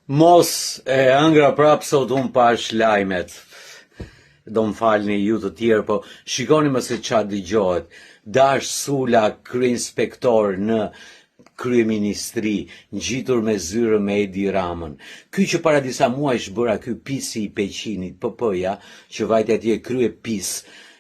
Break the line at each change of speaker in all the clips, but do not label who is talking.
Mos e hëngra prapë sot unë pash lajmet. Do më falni ju të tjerë, po shikoni më se ça dëgjohet. Dash Sula kryeinspektor në kryeministri, ngjitur me zyrën me Edi Ramën. Ky që para disa muajsh bëra ky pisi i Peqinit, PP-ja, që vajti atje krye pis,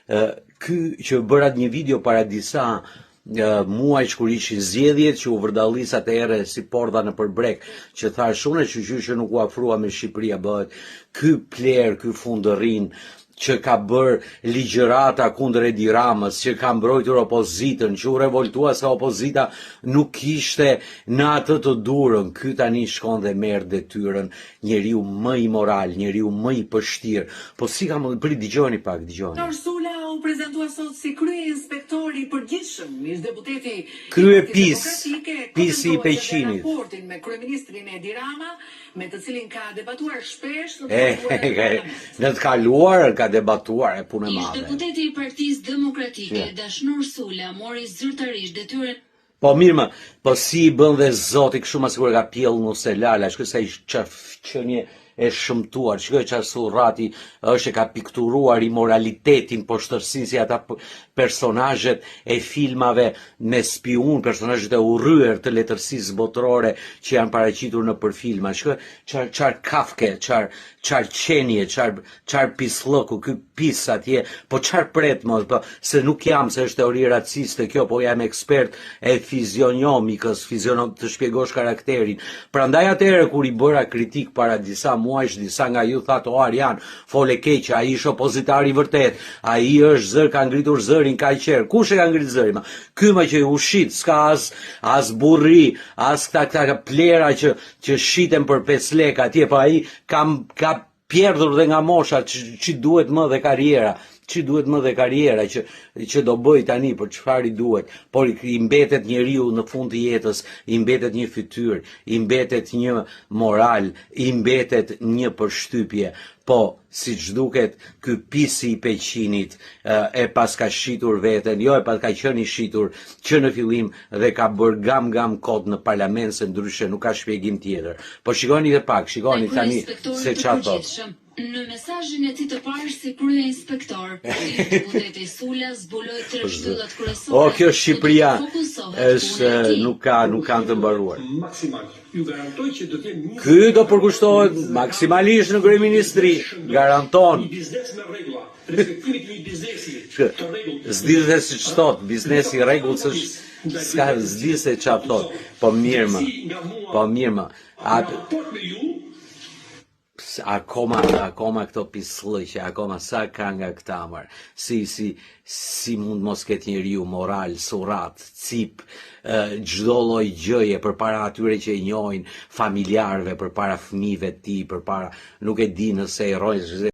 ky që bëra një video para disa muajsh kur ishin zgjedhjet që u vërdallis atëherë si pordha nëpër breg, që thashë unë shyqyr që nuk u afrua me Shqipëria bëhet ky plerë, ky fundërrin që ka bërë ligjërata kundër Edi Ramës, që ka mbrojtur opozitën, që u revoltua se opozita nuk ishte në atë të duhurën, ky tani shkon dhe merr detyrën, njeriu më imoral, njeriu më i pështirë. Po si ka mund, prit dëgjoni pak, dëgjoni.
Dashnor Sula u prezantua sot si kryeinspektor i përgjithshëm, ish-deputeti i
Krye
Partisë
pis,
Demokratike
pisi i
komentoi edhe
Peqinit.
raportin me kryeministrin Edi Rama, me të cilin ka debatuar shpesh në të
E,
kaluarën në parlament.
në të kaluarën ka debatuar e punë e madhe.
Ish-deputeti i Partisë Demokratike, Dashnor Sula mori zyrtarisht detyrën
Po mirë më, po si i bën dhe zoti kështu ma sikur e ka pjellë nuse Lala, shiko sa i ça qenie e shëmtuar, shiko ça surrati është e ka pikturuar imoralitetin, poshtërsinë si ata personazhet e filmave me spiun, personazhet e urryer të letërsisë botërore që janë paraqitur nëpër filma. Shiko çar çar kafke, çar çar qenie, çar Çar pisllëku ky pis atje, po çar pret mo, po se nuk jam se është teori raciste kjo, po jam ekspert e fizionomikës, fizionom të shpjegosh karakterin. Prandaj atëherë kur i bëra kritikë para disa muajsh, disa nga ju thatë o Arjan, fole keq, ai është opozitar i vërtetë, ai është zër, ka ngritur zërin kaq herë. Kush e ka ngritur zërin ma? Ky ma që u shit, s'ka as as burri, as këta këta plera që që shiten për 5 lekë atje, po ai ka ka pjerdhur dhe nga mosha ç'i duhet më dhe karriera, ç'i duhet më dhe karriera që që do bëj tani për çfarë i duhet, por i mbetet njeriu në fund të jetës, i mbetet një fytyrë, i mbetet një moral, i mbetet një përshtypje. Po, siç duket, ky pisi i Peqinit e paska shitur veten, jo e paska qenë i shitur që në fillim dhe ka bërë gam gam kot në parlament se ndryshe nuk ka shpjegim tjetër. Po shikoni dhe pak, shikoni tani se
të
ça thotë.
përgjithshëm. Në mesazhin e tij të parë si kryeinspektor, ish-deputeti Sula zbuloi tre shtyllat
O
kryesore
kjo
ku do të
Shqipëria
fokusohet puna e
është
tij.
nuk ka nuk kanë të mbaruar.
Maksimal. Ju garantoj që do të jem
Ky do
24 orë
përkushtohet
në 24
maksimalisht në
një
kryeministri,
biznes shëndosh,
garanton.
një biznes me rregulla, Respektimit të një biznesi të rregullt
S'di se si ç'thot, biznesi i rregullt s'është, s'ka s'di se ça thot. Po mirë më. Po mirë më. A akoma akoma këto pisllëqe, akoma sa ka nga këta mër. Si si si mund mos ketë njeriu moral, surrat, cip, çdo lloj gjëje përpara atyre që e njohin, familjarëve, përpara fëmijëve të tij, përpara nuk e di nëse e rrojnë.